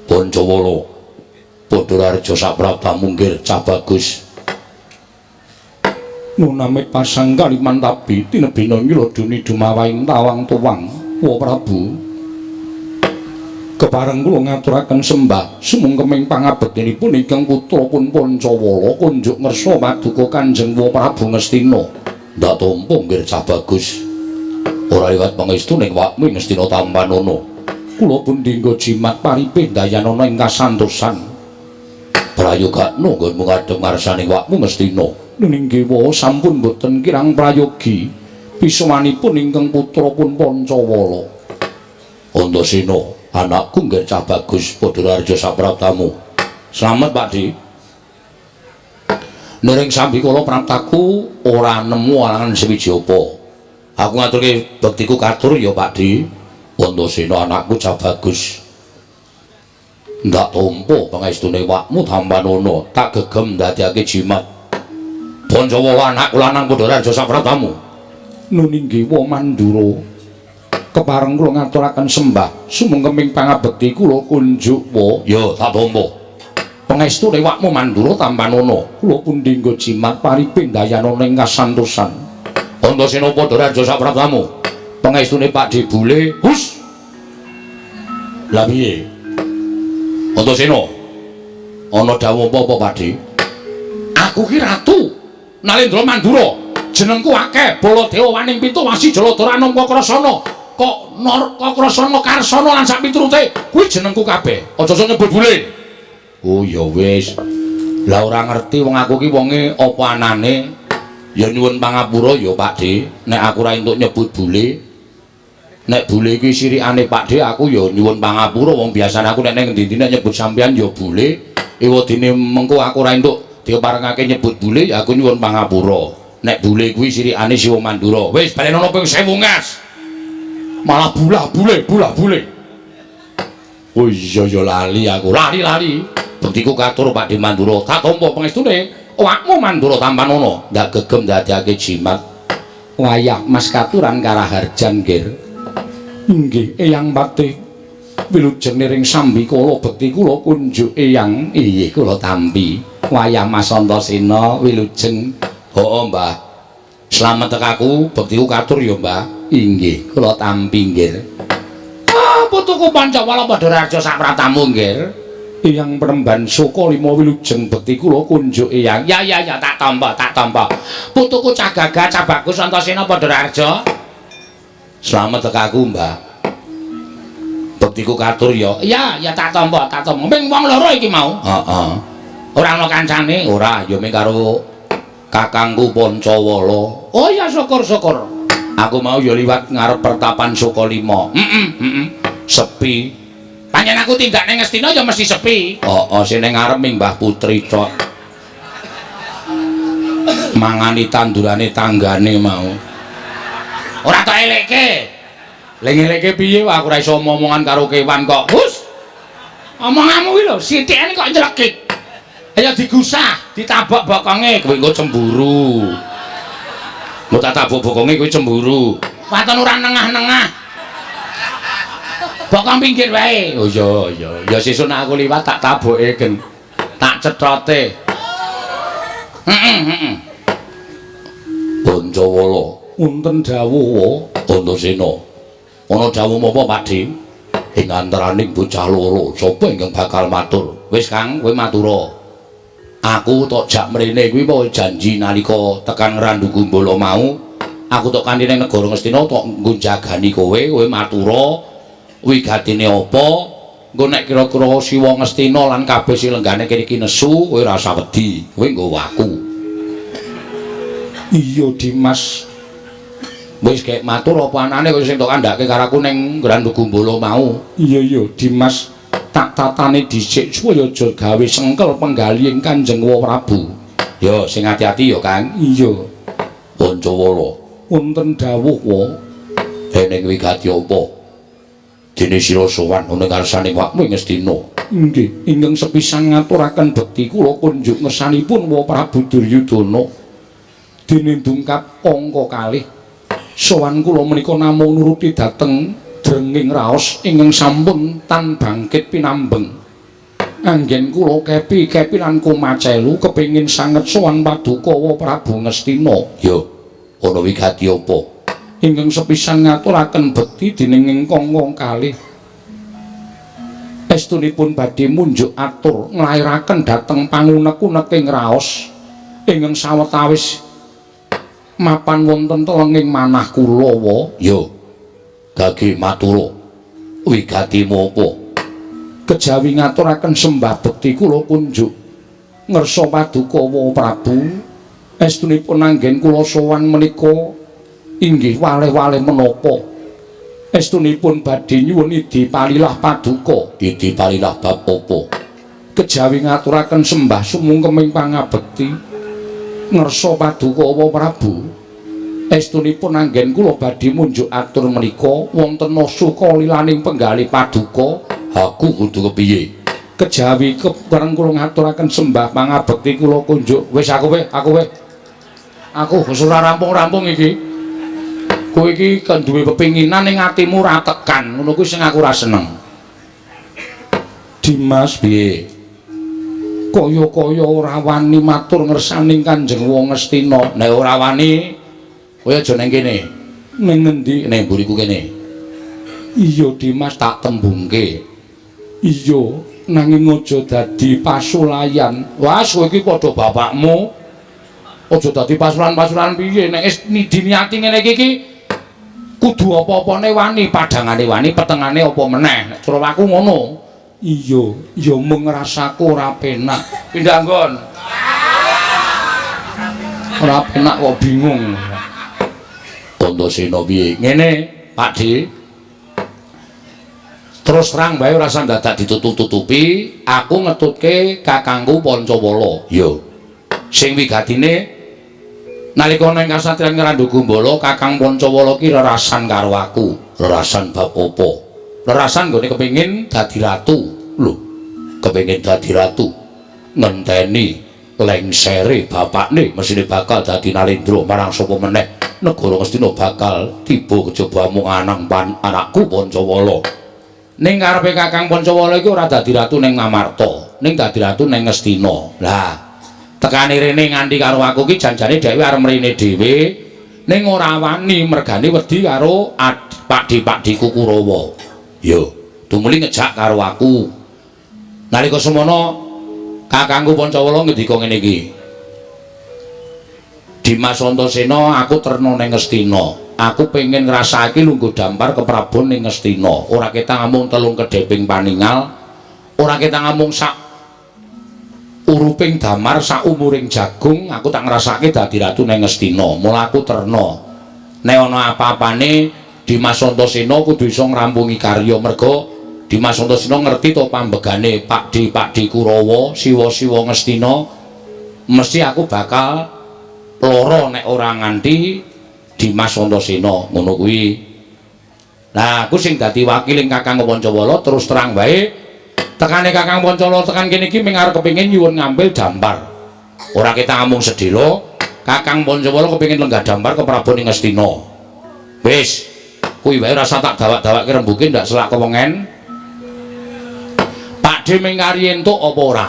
Pancawala padha rareja saprabta munggir cah bagus. Nunamit pasang kalimantabi tinebina nyladuni dumawaing tawang tuwang. Wa Prabu, kepareng kula ngaturaken sembah sumungkeming pangabektinipun ingkang putra pun Pancawala kunjuk ngersa paduka Kanjeng Wa Prabu Ngastina. Ndak tampa nggir cah bagus. Ora liwat pangestu ning wakmu Ngastina tampanana. Kula pun dinggo jimat paripih dayanana ing kasantosan. Prayogakno nggonmu ngadhep ngarsaning wakmu Ngastina. Ning dewa sampun boten kirang prayogi pisowanipun ingkang putra pun Pancawala. Antasena, anakku nggih cah bagus padha rareja saprabtamu. Slamet Pak Di. Nering sambikala praptaku ora nemu alangan sewiji apa. Aku ngaturke bektiku katur ya Pak Di. Antasena anakku cah bagus. Ndak tampa pangestune wakmu tampanana, tak gegem ndadekake jimat. Pancawala anakku lanang padha rareja saprabtamu. Nuninggiwa Mandura, kepareng kula ngaturaken sembah sumungkeming pangabekti kula kunjuk wa. Ya tak tampa. Pangestune wakmu Mandura tampanana, kula pun dinggo jimat paripih dayanana ing kasantosan. Antasena padha rareja saprabtamu. Pangestune Pak Di Bule, hus. Lah piye? Antasena, ana dawuh apa-apa Pak Di? Aku ki ratu Nalendra Mandura, jenengku akeh, Baladewa Waning Pitu Wasi Jaladara Anom Kakrasana, kok Nar Kakrasana Karsana lan sak piturute, kuwi jenengku kabeh. Aja sok nyebut bule. Oh ya wis. Lah ora ngerti wong aku ki wonge apa anane. Ya nyuwun pangapura ya Pak Di, nek aku ora entuk nyebut bule. Nek bule iki sirikane Pak Di, aku ya nyuwun pangapura wong biasane aku nek ning endi-endi nek nyebut sampean ya bule. Ewadene mengko aku ora entuk diparengake nyebut bule ya aku nyuwun pangapura. Nek bule kuwi sirikane Siwa Mandura. Wis balenono ping 1000 ngas. Malah bulah bule, bulah bule. Oh iya ya lali aku. Lali-lali. Bektiku katur Pak Di Mandura. Tak tampa pangestune awakmu Mandura tampanana. Ndak gegem ndadekake jimat. Wayah Mas katuran karaharjan nggir. Inggih Eyang Patih. Wilujeng niring sambikala bekti kula kunjuk Eyang. Inggih kula tampi. Wayah Mas Antasena wilujeng. Heeh Mbah. Slamet tekaku bektiku katur ya Mbah. Inggih kula tampi nggih. Ah putuku Pancawala padha raja sapratamu nggih. Eyang Premban Suka lima wilujeng bekti kula kunjuk Eyang. Ya ya ya tak tampa tak tampa. Putuku cah gagah cah bagus Antasena padha raja. Slamet tekaku Mbah. Bektiku katur ya. Iya ya tak tampa tak tampa. Ming wong loro iki mau. Heeh. Ora ana kancane? Ora, ya ming karo kakangku Pancawala. Oh ya syukur-syukur. Aku mau ya liwat ngarep pertapan Sukalima. Heeh, heeh. Sepi. Pancen aku tindak ning Ngastina ya mesti sepi. Heeh, sing ning ngarep ming Mbah Putri tok. Mangani tandurane tanggane mau. Ora tak elekke. Lha ngelekke piye wae aku ora iso omongan karo kewan kok. Hus. Omonganmu kuwi lho, sithikane kok nyelekik. Ayo digusah, ditabok bokonge, kowe engko cemburu. Mbok tak tabok bokonge kowe cemburu. Waton ora nengah-nengah. Bokong pinggir wae. Oh iya iya, ya sesuk nek aku liwat tak taboke gen. Tak cethote. Heeh heeh. Pancawala, wonten dawuh Antasena. Ana dawuh menapa Pak Di? Ing antaraning bocah loro, sapa ingkang bakal matur? Wis Kang, kowe matura. Aku tok jak mrene kuwi pokoke janji nalika tekan Randu Gumbala mau, aku tok kanthi ning negara Ngastina tok nggo jagani kowe, kowe matura wigatine apa, engko nek kira-kira Siwa Ngastina lan kabeh sing lenggane kene iki nesu, kowe ora usah wedi, kowe nggawa aku. Iya, Dimas. Wis gek matur apa anane kowe sing tok kandhake karo aku ning Randu Gumbala mau. Iya iya, Dimas. Tak tatane dhisik supaya aja gawe sengkel penggalihing Kanjeng Prabu. Ya, sing ati-ati ya, Kang. Iya. Pancawala, wonten dawuh wa. Dening wigati apa? Dene sira sowan ana ngarsane wakmu ing Ngastina. Nggih, ingkang sepisan ngaturaken bekti kula kunjuk ngersanipun wa Prabu Duryudana. Dene dungkap angka kalih. Sowan kula menika namung nuruti dhateng drenging raos ingkang sampun tan bangkit pinambeng. Anggen kula kepi-kepi lan kumacelu kepengin sanget sowan paduka wa Prabu Ngastina. Ya, ana wigati apa? Ingkang sepisan ngaturaken bekti dening ingkang kalih. Estunipun badhe munjuk atur nglairaken dhateng pangunek-uneking raos ingkang sawetawis mapan wonten telenging manah kula wa. Ya. Gage matura. Wigatimu apa? Kejawi ngaturaken sembah bekti kula kunjuk ngersa paduka wa Prabu. Estunipun anggen kula sowan menika inggih waleh-waleh menapa? Estunipun badhe nyuwun idi palilah paduka. Idi palilah bab apa? Kejawi ngaturaken sembah sumungkeming pangabekti ngersa paduka wa Prabu. Estunipun anggen kula badhe munjuk atur menika wonten suka lilaning penggalih paduka. Aku kudu kepiye? Kejawi kepareng kula ngaturaken sembah pangabekti kula kunjuk. Wis aku weh, aku weh. Aku wis ora rampung-rampung iki. Kowe iki kan duwe pepinginan ning atimu ora tekan, ngono kuwi sing aku ora seneng. Dimas piye? Kaya-kaya ora wani matur ngersaning Kanjeng Wong Ngastina. Nek ora wani kowe aja ning kene. Ning ngendi? Ning mburiku kene. Iya, Dimas, tak tembungke. Iya, nanging aja dadi pasulayan. Wah, kowe iki padha bapakmu. Aja dadi pasulan-pasulan piye nek wis diniati ngene iki kudu apa-apane wani, padhangane wani, petengane apa meneh. Nek cara aku ngono. Iya, ya mung rasaku ora penak. Pindah nggon. Ora penak kok bingung. Antasena piye? Ngene, Pak D. Terus terang bae ora usah dadak ditutup-tutupi, aku ngetutke kakangku Pancawala. Ya. Sing wigatine nalika nang kasatriyan Ngrandu Gumbala, Kakang Pancawala ki rerasan karo aku. Rerasan bab apa? Rerasan nggone kepengin dadi ratu. Lho, kepengin dadi ratu. Ngenteni lengsere bapakne mesine bakal dadi Nalendra marang sapa meneh. Negara Ngastina bakal tiba kejaba amung anang pan anakku Pancawala. Ning karepe Kakang Pancawala iki ora dadi ratu ning Ngamarta, ning dadi ratu ning Ngastina. Lah, tekane rene nganti karo aku ki janjane dhewe arep mrene dhewe, ning ora wani mergane wedi karo pakde-pakdeku Kurawa. Yo, tumuli ngejak karo aku. Nalika semono Kakangku Pancawala ngendika ngene iki. Dimas Antasena, aku terna ning Ngastina. Aku pengen ngrasake lungguh dampar keprabon ning Ngastina. Ora ketang amung telung kedheping paningal, ora ketang amung sak uruping damar, sak umuring jagung, aku tak ngrasake dadi ratu ning Ngastina. Mula aku terna. Nek ana apa-apane Dimas Antasena kudu iso ngrampungi karya merga Dimas Antasena ngerti to pambegane Pakde-pakde Kurawa, siwa-siwa Ngastina. Mesti aku bakal lara nek ora nganti Dimas Antasena ngono kuwi. Lah aku sing dadi wakiling Kakang Pancawala terus terang wae tekane Kakang Pancawala tekan kene iki mung arep kepengin nyuwun ngambil dampar. Ora ketang amung sedhela, Kakang Pancawala kepengin lenggah dampar ke Prabu ing Ngastina. Wis, kuwi wae rasa tak dawak-dawakke rembuke ndak selak kewengen. Pakde ming kari entuk apa ora?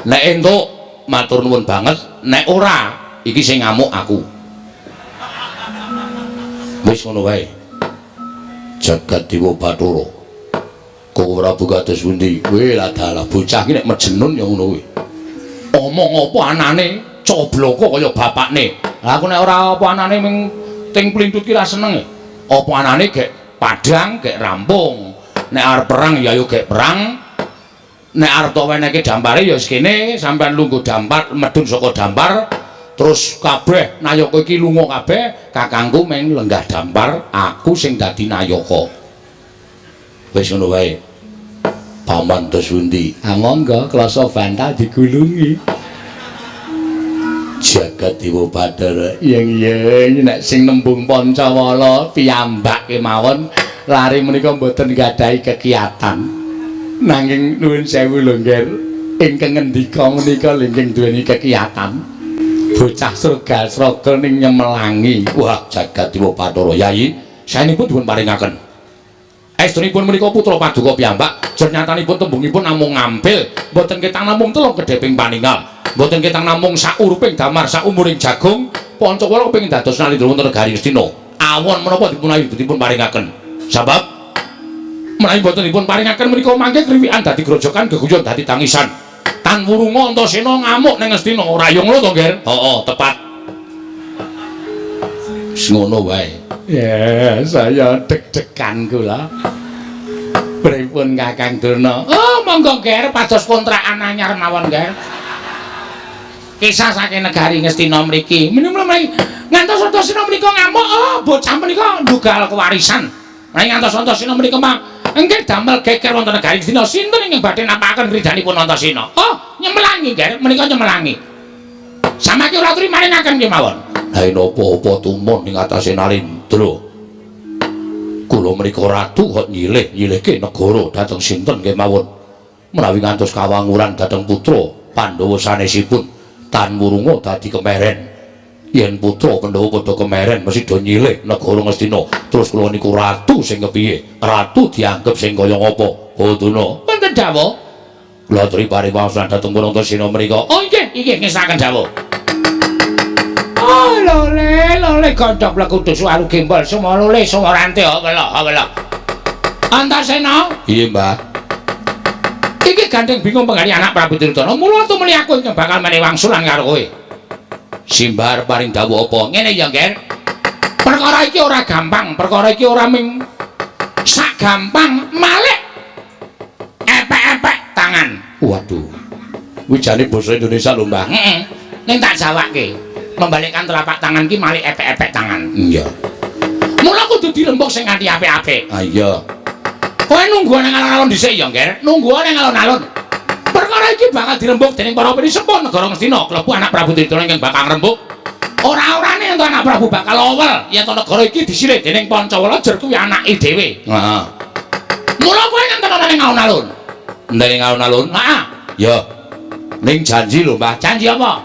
Nek entuk matur nuwun banget, nek ora iki sing ngamuk aku. Wis ngono wae. Jagat Dewa Bathara. Koko Prabu kados pundi? Kowe lah dalah bocah iki nek mejenun ya ngono kuwi. Omong apa anane cobloko kaya bapakne. Lah aku nek ora apa anane ming ting plintut ki ra seneng. Apa anane gek padhang, gek rampung. Nek arep perang ya ayo gek perang. Nek arep tok wenehke dampare ya wis kene sampean lungguh dampar, medhun saka dampar, terus kabeh nayaka iki lunga kabeh, kakangku meng lenggah dampar, aku sing dadi nayaka. Wis ngono wae. Paman dos pundi? Ah monggo klasa bantal digulungi. Jagat Dewa Bathara, yeng-yeng nek sing nembung Pancawala piyambak kemawon lari menika mboten nggadahi kegiatan. Nanging nuwun sewu lho Ngger, ingkang ngendika menika lingking duweni kegiatan. Bocah sregal-sregel ning nyemelangi. Wah, jagat Dewa Bathara, Yayi, saenipun dipun paringaken. Estunipun menika putra paduka piyambak, jernyatanipun tembungipun namung ngampil, mboten ketang namung telung kedheping paningal, mboten ketang namung sauruping damar saumuring jagung. Pancawala kepengin dados nalindra wonten negari Ngastina. Awon menapa dipun paringaken? Sabab menawi mboten dipun paringaken menika mangke kriwikan dadi grojokan, geguyon dadi tangisan. Tan wurunga Antasena ngamuk ning Ngastina. Ora ya ngono to, Ngger? Heeh, tepat. Wis ngono wae. Ya, saya deg-degan kula. Pripun Kakang Durna? Oh, monggo Ger, pados kontrakan anyar mawon, Ger. Kisah saking negari Ngastina mriki. Menika ngantos Antasena menika ngamuk, oh, bocah menika ndugal kewarisan. Menawi ngantos Antasena menika mah engke damel geger wonten negari Ngastina, sinten ingkang badhe nampakaken ridhanipun Antasena? Oh, nyemelangi, Ger, menika nyemelangi. Samake ora aturi maringaken kemawon. Lah napa-apa tumon ing atase Nalindra. Kula menika ratu kok nyilih-nyilihke negara dhateng sinten kemawon. Menawi ngantos kawanguran dhateng putra Pandhawa sanesipun tan wurunga dadi kemeren. Yen putra Pandhawa padha kemeren mesti do nyilih negara Ngastina. Terus kula niku ratu sing kepiye? Ratu dianggep sing kaya ngapa? Bodana. Wonten dawuh. Kula aturi paring wangsulan dhateng Antasena menika. Oh inggih, inggih ngesaken dawuh. Oh lole, lole gondok blekudu suwaru gembol semua lole semua rante wela wela. Antasena? Iya, Mbah. Iki gandeng bingung penggali anak Prabu Duryudana. Mula tumuli aku ingkang bakal menehi wangsulan karo kowe. Simbar paring dawuh apa? Ngene ya, Nger. Perkara iki ora gampang, perkara iki ora ming sak gampang malik epek-epek tangan. Waduh. Wijane basa Indonesia lho, Mbah. Heeh. Ning tak jawake. Membalikkan telapak tangan ki malik epek-epek tangan. Iya. Mula kudu dirembug sing nganti apik-apik. Ah iya. Kowe nunggu nang alon-alon dhisik ya, Nger. Nunggu nang alon-alon. Perkara iki bakal dirembug dening para pinisepuh negara Ngastina, klebu anak Prabu Duryudana ingkang bakal ngrembug. Ora-orane yen anak Prabu bakal owel yen to negara iki disilih dening Pancawala jer kuwi anake dhewe. Heeh. Mula kowe nganten ana ning alun-alun. Ning alun-alun? Heeh. Ya. Ning janji lho, Mbah. Janji apa?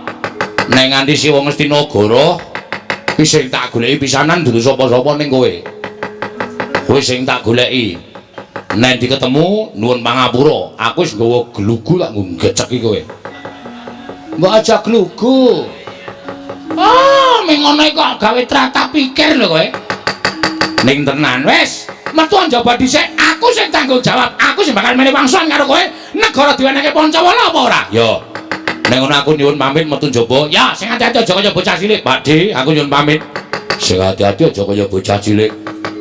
Nek nganti siwa Ngastina gara ki sing tak goleki pisanan dudu sapa-sapa ning kowe. Kowe sing tak goleki. Nek diketemu nuwun pangapura, aku wis nggawa glugu tak nggo ngeceki kowe. Mbok aja glugu. Oh, ming ngono kok gawe tratah pikir lho kowe. Ning tenan wis, metu njaba dhisik, aku sing tanggung jawab, aku sing bakal menehi wangsulan karo kowe. Negara diwenehke Pancawala apa ora? Ya. Nek ngono aku nyuwun pamit metu njaba. Ya, sing ati-ati aja kaya bocah cilik. Pakde, aku nyuwun pamit. Sing ati-ati aja kaya bocah cilik.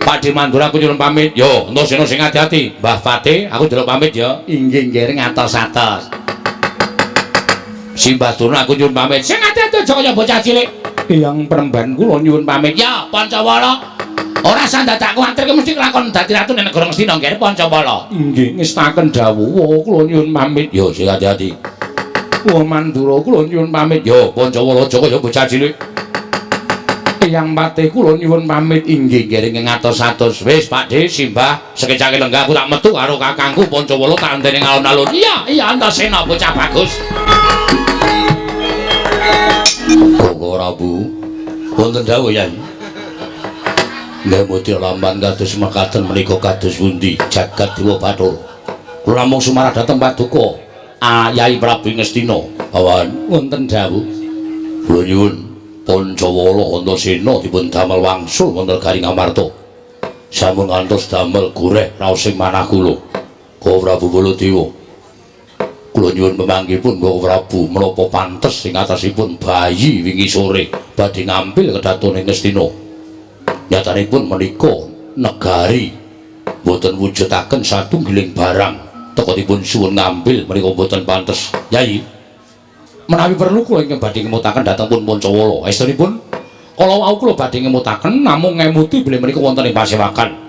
Pakde Mandura aku nyuwun pamit. Yo, Antasena sing ati-ati. Mbah Fatih, aku njaluk pamit ya. Inggih, nggih, ngatos-atos. Simbah Durna aku nyuwun pamit. Sing ati-ati aja kaya bocah cilik. Eyang Premban kula nyuwun pamit. Ya, Pancawala. Ora usah dadak kuwatir ki mesti kelakon dadi ratu ning negara Ngastina, nggih, Pancawala. Inggih, ngestaken dawuh kula nyuwun pamit. Yo, sing ati-ati. Wah Mandura kula nyuwun pamit. Yo, Pancawala aja kaya bocah cilik. Eyang Patih kula nyuwun pamit. Inggih, nggih, ngatos-atos. Wis, Pakde, Simbah, sekecake lenggah aku tak metu karo kakangku Pancawala tak enteni alun-alun. Iya, iya Antasena bocah bagus. Koko Prabu, wonten dawuh, Yai. Nggih mudya lamban kados mekaten menika kados pundi jagat Dewa Bathara. Kula namung sumarah dhateng paduka Yai Prabu Ngastina. Awan wonten dawuh. Kula nyuwun Pancawala Antasena dipun damel wangsul wonten Garing Amarta. Sampun ngantos damel goreh raosing manah kula. Koko Prabu Baladewa. Kula nyuwun pemanggihipun Bapak Prabu, menapa pantes ing atasipun bayi wingi sore badhe ngampil kedaton ing Ngastina. Nyatanipun menika negari boten wujudaken satunggiling barang teka dipun suwun ngambil menika boten pantes. Yai, menawi perlu kula ingkang badhe ngemutaken dhateng pun Pancawala. Estunipun kala wau kula badhe ngemutaken namung ngemuti bilih menika wonten ing pasewakan.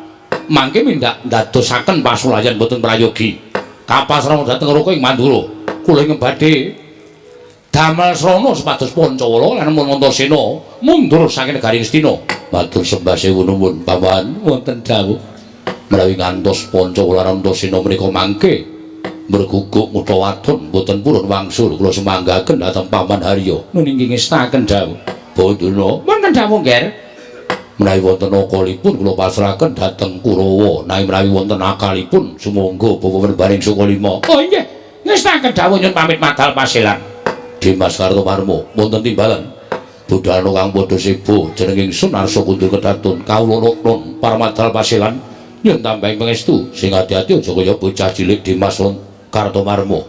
Mangke mindak ndadosaken pasulayan boten prayogi. Kapasrana dhateng Raka ing Mandura. Kula ingkang badhe damel srana supados Pancawala lan Antasena mundur saking negari Ngastina. Matur sembah sewu nuwun paman, wonten dawuh. Menawi ngantos Pancawala lan Antasena menika mangke mreguguk ngutha wadon boten purun wangsul, kula sumanggaken dhateng Paman Harya. Nun inggih ngestaken dawuh. Baduna wonten dawuh, Ngger. Menawi wonten akalipun kula pasrahaken dhateng Kurawa, nanging menawi wonten akalipun sumangga Bapak Penembaning Sukalima. Oh inggih, ngestaken dawuh, nyuwun pamit madal pasilan. Dimas Kartomarmo, wonten timbalan. Budhana kang padha sebo, jeneng ingsun Arsa Kundur Kedatun, kawula nun paramadal pasilan. Nyuwun tambahing pangestu, sing ati-ati aja kaya bocah cilik Dimas Kartomarmo.